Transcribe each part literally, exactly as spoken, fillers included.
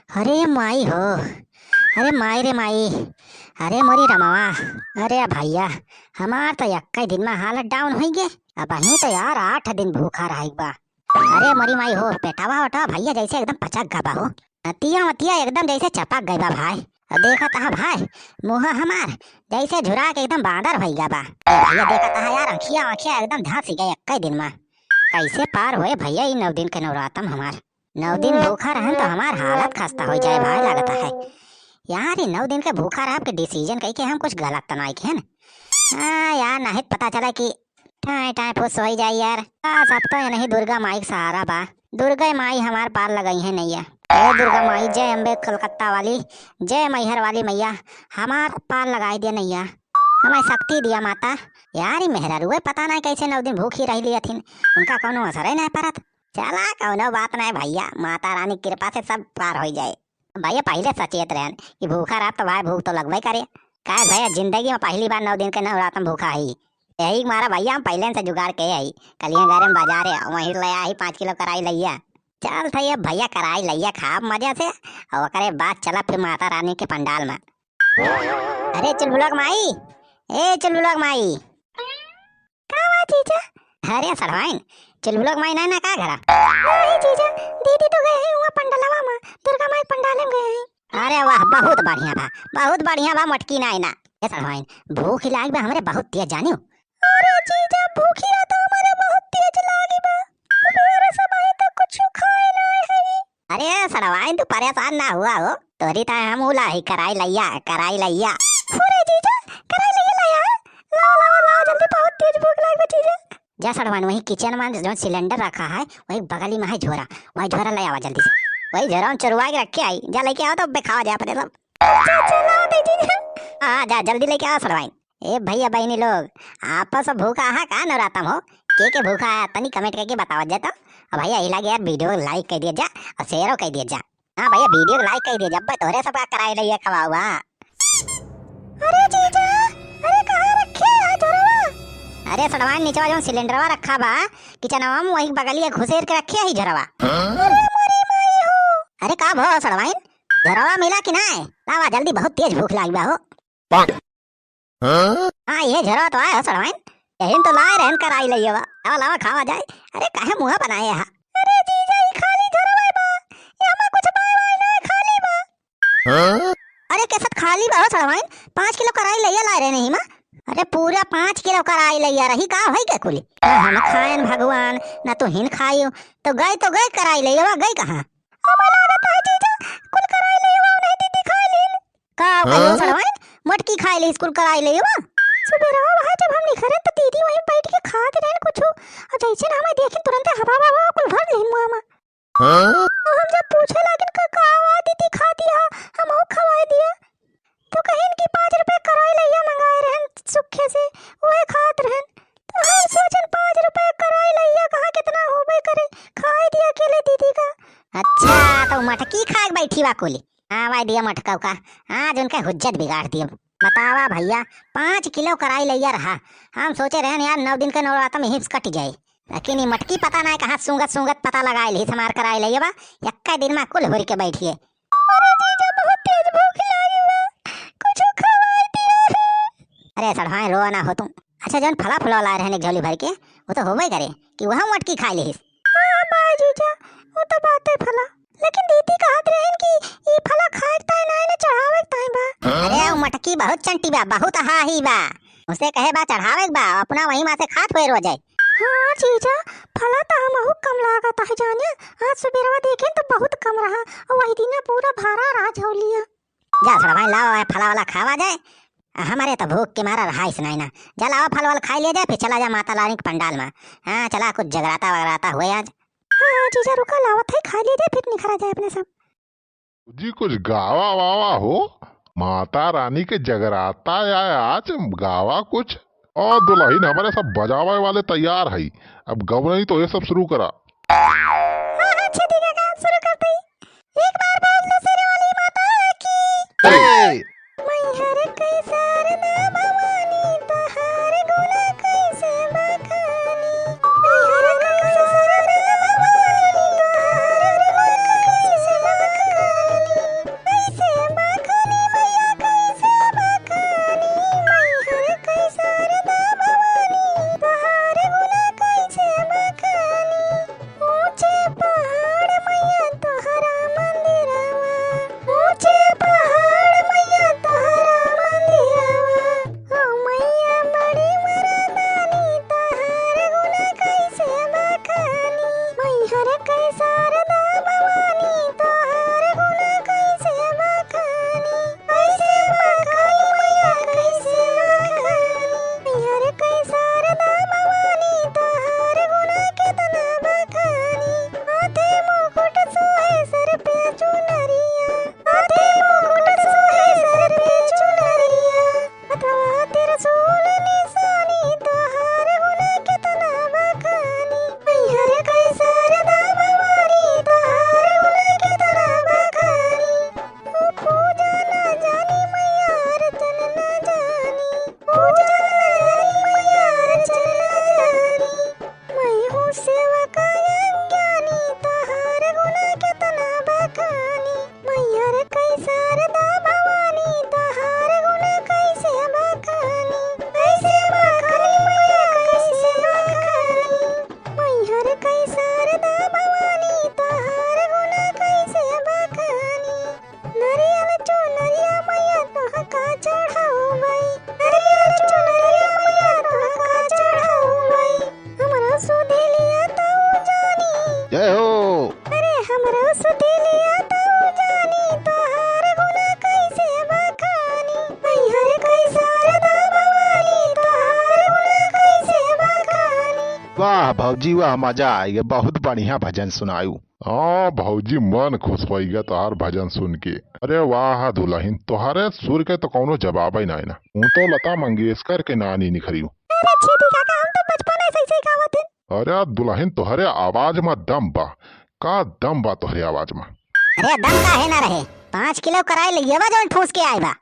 अरे माई हो, अरे माई रे माई, अरे मोरी रमवा, अरे भैया, हमार तो एक्कै दिन मा हालत down होइ गे। अबहीं तो यार आठ दिन भूखा रहै बा। अरे मोरी माई हो, पेटवा ओटवा भैया जैसे एकदम पचक गा बा हो। नतिया वतिया एकदम जैसे चपक गै बा भाई। अउ देखत हा भाई, मुँह हमार जैसे झुरा के एकदम बाँदर होइ गा बा। ए भैया देखत हा यार, अँखिया अँखिया एकदम धँसी गै एक्कै दिन मा। कैसे पार होए भैया ई नौ दिन के नवरातम हमार। नौ दिन भूखा रहन तो हमार हालत खस्ता होइ जाए भाई, लागत है। यार, ई नौ दिन के भूखा रहब के decision कइके हम कुछ गलत तो नाहीं किहेन। हाँ यार, नाहीं त पता चला कि टाँय टाँय फुस होइ जाए यार। बस अब तो यनही दुर्गा माई के सहारा बा। दुर्गा माई हमार पार लगइहैं नैया। हे दुर्गा माई, जय अम्बे कलकत्ता वाली, जय मैहर वाली मैया, हमार पार लगाइ दिया नैया, हमें शक्ति दिया माता। यार, ई मेहरारुए पता नाहीं कैसे नौ दिन भूखी रहि लियथिन, उनका कौनो असरै नाहीं परत। चला, कौनो बात नाहीं भैया, माता रानी की कृपा से सब पार होइ जाए। भैया पहिले सचेत रहन कि भूखा रहब तो भाई भूख तो लगबै करे। काहे भैया, जिंदगी मा पहली बार नौ दिन के नवरात मा भूखा ही। यही मारा भैया हम पहिले से जुगाड़ के आई। कलिया गरम बाजार है, वहीं ले आई पाँच किलो कराई लैया। चल था ये भैया कराई लैया खाब मजा से, अउ ओकरे बाद चला फिर माता रानी के पंडाल मा। अरे चुलबुलक माई, ए चुलबुलक माई। का बा जीजा? अरे सड़वाइन, चुलबुलक माई नाहीं ना का घरा? नाहीं जीजा, दीदी तो गए हैं हुआ पंडलवा मा, दुर्गा माई पंडाले मा गए हैं। अरे वाह, बहुत बढ़िया बा, बहुत बढ़िया बा, मोटकी नाहीं ना। ए सड़वाइन, भूख लागी बा हमरे बहुत तेज जानियो। अरे जीजा, भूखिया तो हमरे बहुत तेज लागी बा, मेरे समय तो कुछ खाए नाहीं है। अरे सड़वाइन, तू परेशान ना हुआ हो, तोरी ताईं हम उला ही कराई लैया, कराई लैया। अरे जीजा, कराई लैया लाया है? लावा, लावा, लावा, जल्दी, बहुत तेज भूख लाग बा जीजा। जा सड़वाइन, वही kitchen मा जौन cylinder रखा है, वही बगली मा है झोरा, वही झोरा ले आवा जल्दी से। वही झोरा मा चुरवा के रखे आई, जा लेके आवा तो बे खावा जाए अपने सब। अच्छा, अच्छा, लावा दे जीजा। हाँ, जा जल्दी लेके आवा सड़वाइन। ए भैया बहिनी लोग, आप सब भूखा हा का नवरातम हो? के के भूखा है तनी comment करके बतावा जा तो। अउ भैया ई लागे यार video like कइ दिया जा अउ share कइ दिया जा। हाँ भैया video like कइ दिया जा, अब्बे तोहरे सबका कराई लैया खवावा। अरे जीजा, अरे कहाँ रखे है झोरवा? अरे सड़वाइन निचवा जौन cylinderवा रखा बा kitchenवा मा वही बगलिया घुसेर के रखे है झोरवा। अरे मोरी माई हो। अरे का भो सड़वाइन, झोरवा मिला कि नाहीं? लावा जल्दी, बहुत तेज भूख लागी बा हो। हाँ? हाँ, ये झोरवा तो आए हो सड़वाइन। यही तो लाए रहन कराई लैया बा। लावा, लावा, खावा जाए। अरे, काहे मुँह बनाए हा? अरे जीजा, ई खाली झोरवा बा। एमा कुछ बाय वाय नाहीं, खाली बा। हाँ? अरे, कैसे खाली बा हो सड़वाइन? पाँच किलो कराई लैया लाए रहे नहीं मा? अरे, पूरा पाँच किलो कराई लैया रही, का होई के कुली? ना हम खाएन भगवान, ना तू हिन खायू। तो गए, तो गए कराई लैया बा, गए कहाँ? अब लागत है जीजा, कुल कराई लैया बा, नहीं दीदी खाए लीन। का हो गयो हाँ? सड़वाइन? मोटकी खाए ले स्कूल कराई ले बा। सुबेरवा वहाँ जब हम निकरे तो दीदी वहीं बैठ के खात रहन कुछ। अउ जैसे ना हमें देखिन तुरंते हवा, हवा, हवा कुल भर लेन मुँह मा। हाँ? तो हम जब पूछे लागिन का, का हुआ दीदी खाती हा, हमहू खवाए दिया। तो कहिन कि पाँच रुपया कराई लैया मंगाए रहन सुखे से, वह खात रहन। तो हम सोचन पाँच रुपया कराई लैया कहाँ कितना होबे करे, खाए दिया अकेले दीदी का। अच्छा, तो मटकी खाए बैठी बा कुली। हाँ, वाई दिया मटकऊ का, आज उनके हुज्जत बिगाड़ दियो। बतावा भैया, पाँच किलो कराई लैया रहा। हम सोचे रहन यार, नौ दिन के नवरातम यहीं से कट जाए, लेकिन ई मटकी पता नाहीं कहाँ सूंघत सूंघत पता लगाए लिहिस हमार कराई लैया बा। एक्का दिन मा कुल हुरि के बैठिए। अरे जीजा, बहुत तेज भूख लागी बा, कुछ खवाई दिया। अरे सड़वाइन, रोवा ना हो तुम। अच्छा, जौन फला फुलवा लाए रहन एक झोली भर के, वो तो होबे करे कि वह मटकी खाए लिहिस। हाँ, बा जीजा, वो तो बाते फला। लेकिन दीदी कहत रहन कि ई फला खाए के ताईं नाहीं ना, चढ़ावे के ताईं बा। अरे, उ मटकी बहुत चंटी बा, बहुत हाही बा। उसे कहे बा चढ़ावे के बा, अपना वही मा से खात हुए रोजे। हाँ जीजा, फला तो हमहू कम लागत है जाने। आज सुबेरवा देखेन तो बहुत कम रहा, अउ वही दिना पूरा भरा रहा झोलिया। जा सड़वाइन, लावा, वह फला वाला खावा जाए। हमरे तो भूख के मारा रहाइस नाहीं ना। जा लावा, फल वल खाई ले जाए, फिर चला जा माता रानी के पंडाल मा। हाँ, चला कुछ जगराता वगराता हुए आज। हाँ, हाँ, जीजा रुका, लावत है, खाई ले जाए, फिर निखरा जाए अपने सब। जी कुछ गावा वावा हो, माता रानी के जगराता या आज गावा कुछ। और दुलहिन हमरे सब बजावे वाले तैयार है, अब गवनई तो ये सब शुरू करा। हाँ, हाँ, छेदी काका, शुरू कर दे। एक बार बोल दो शेर वाली माता की। ए! मैहर के सरना भवानी तोहार गुण कैसे बखानी। मैहर के सरना भवानी तोहार गुण कैसे बखानी। अब भौजी, वाह, मजा आइगा, बहुत बढ़िया भजन सुनायू। हाँ भौजी, मन खुश होइगा तोहार भजन सुन के। अरे वाह दुलहिन, तोहरे सुर के तो कौनो जवाबइ नाहीं ना। तू तो लता मंगेशकर के नानी निखरियू। अरे छेदी काका, हम तो बचपन से ऐसे ही गावत हन। अरे दुलहिन, तोहरे आवाज मा दम बा, का दम बा तोहरे आवाज मा। अरे दम काहे ना रहे, पाँच किलो कराई लइया बा जौन ठूस के आए बा।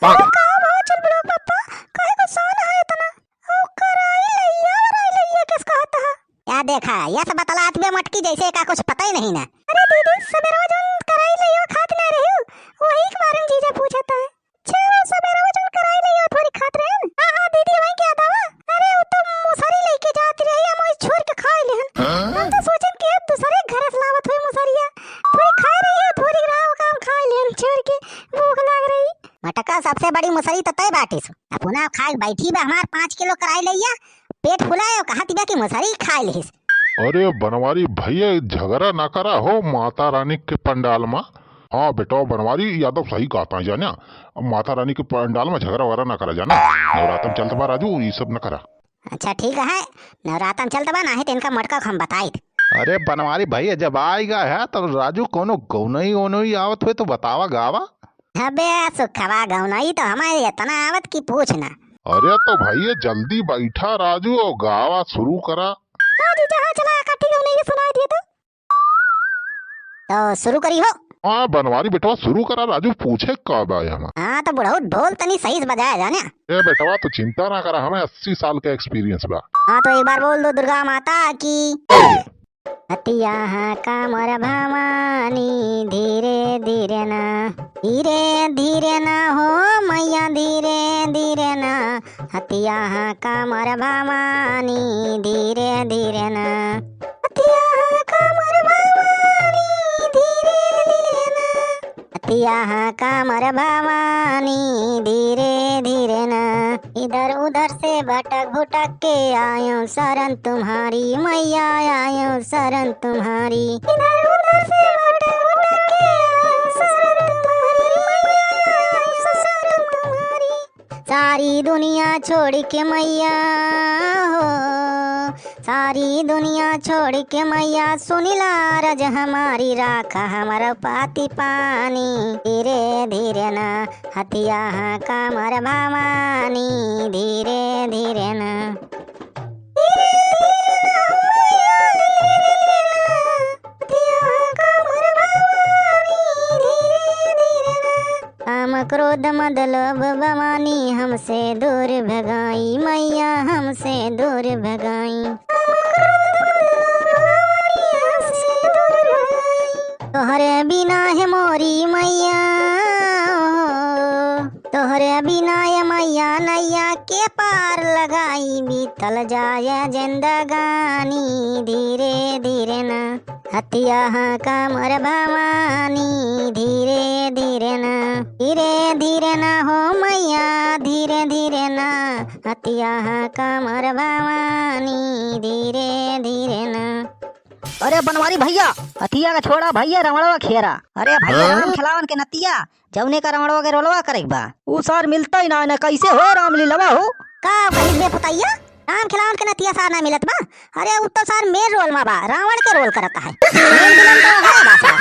अरे का भा चल बड़ो पप्पा, काहे गुस्सान है इतना? ओ कराई लइया, कराई लइया किस कहत है? या देखा, या सब बतलात बे मटकी जैसे का कुछ पता ही नहीं ना। अरे दीदी, सबेरवा जौन कराई लइया खात ना रही, वही के बारे में जीजा पूछत है। अच्छा, सबेरवा जौन कराई लइया थोड़ी खात रहे। हाँ, हाँ, दीदी, वही क्या दावा? अरे, वो तो मुसरी लेके जात रही, हम वही छोड़ के खाए लेहन। हाँ? हम तो सोचन कि अब दूसरे घर से लावत हुई मुसरिया। थोड़ी खाए रही है, थोड़ी रहा, वो काम खाए लेहन छोड़ के, भूख लाग रही। मटका सबसे बड़ी मुसरी तो तय बाटिस। अपना खाए बैठी बा हमार पाँच किलो कराई लइया, पेट फुलाए और कहा तिबा कि मुसरी खाए लिहिस। अरे बनवारी भैया, झगड़ा ना करा हो माता रानी के पंडाल मा। हाँ बेटा बनवारी यादव सही कहत है जान्या, माता रानी के पंडाल मा झगड़ा वगैरह ना करा जान्या। नवरातम चलत बा राजू, ई सब ना करा। अच्छा ठीक है, नवरातम चलत बा, नाहीं तो इनका मटका हम बताइत। अरे बनवारी भैया, जब आइगा है तब राजू कौनो गौनई ओनई आवत हुए तो बतावा गावा। अबे सुखवा, गौनई तो हमारे इतना आवत कि पूछ ना। अरे तो भैया जल्दी बैठा राजू और गावा शुरू करा। हाँ जीजा, हाँ चला, काठी गौनई के सुनाई दिए तो। तो शुरू करी हो। हाँ बनवारी बेटवा शुरू करा, राजू पूछे का बा यहाँ। हाँ तो बुढ़ऊ ढोल तनी सही से बजाया जाने। ए बेटवा तू चिंता ना करा, हमें अस्सी साल का experience बा। हाँ तो एक बार बोल दो दुर्गा माता की। हथिया हाँका मोर भवानी, धीरे धीरे ना, धीरे धीरे ना हो मैया, धीरे धीरे ना। हथिया हाँका मोर भवानी, धीरे धीरे ना। हथिया हाँका मोर भवानी, धीरे धीरे ना। हथिया हाँका मोर भवानी, धीरे धीरे ना। इधर उधर से भटक भुटक के आयो शरण तुम्हारी, मैया आयो शरण तुम्हारी। इधर उधर से भटक भुटक के आयो शरण तुम्हारी, मैया आयो शरण तुम्हारी। सारी दुनिया छोड़ के मैया हो, सारी दुनिया छोड़ के मैया, सुनिला अरज हमारी, राखा हमर पाती पानी। धीरे धीरे ना, हथिया हाँका मोर भवानी, धीरे धीरे ना। धीरे धीरे ना, हथिया हाँका मोर भवानी, धीरे धीरे ना। काम क्रोध मद लोभ भवानी, हमसे दूर भगाई मैया, हमसे दूर भगाई। तोहरे बिना है मोरी मैया हो, तोहरे बिना है मैया, नैया के पार लगाई, बीतल जाए जिंदगानी। धीरे धीरे ना, हथिया हाँका मोर भवानी, धीरे धीरे ना, धीरे धीरे ना हो मैया, धीरे धीरे ना। हथिया हाँका मोर भवानी, धीरे धीरे ना। अरे बनवारी भैया, हथिया का छोड़ा भैया, रवणवा खेरा। अरे भैया, हाँ? राम खेलावन के नतिया, जौने का रवणवा के रोलवा करे के बा। ऊ सार मिलता ही ना, ना कैसे हो रामलीलवा हो? का कहित बे पुतैया? राम खेलावन के नतिया सार ना मिलत बा? अरे उ तो सार main role मा बा, रावण के role करत है। Main villain तो है बा सार।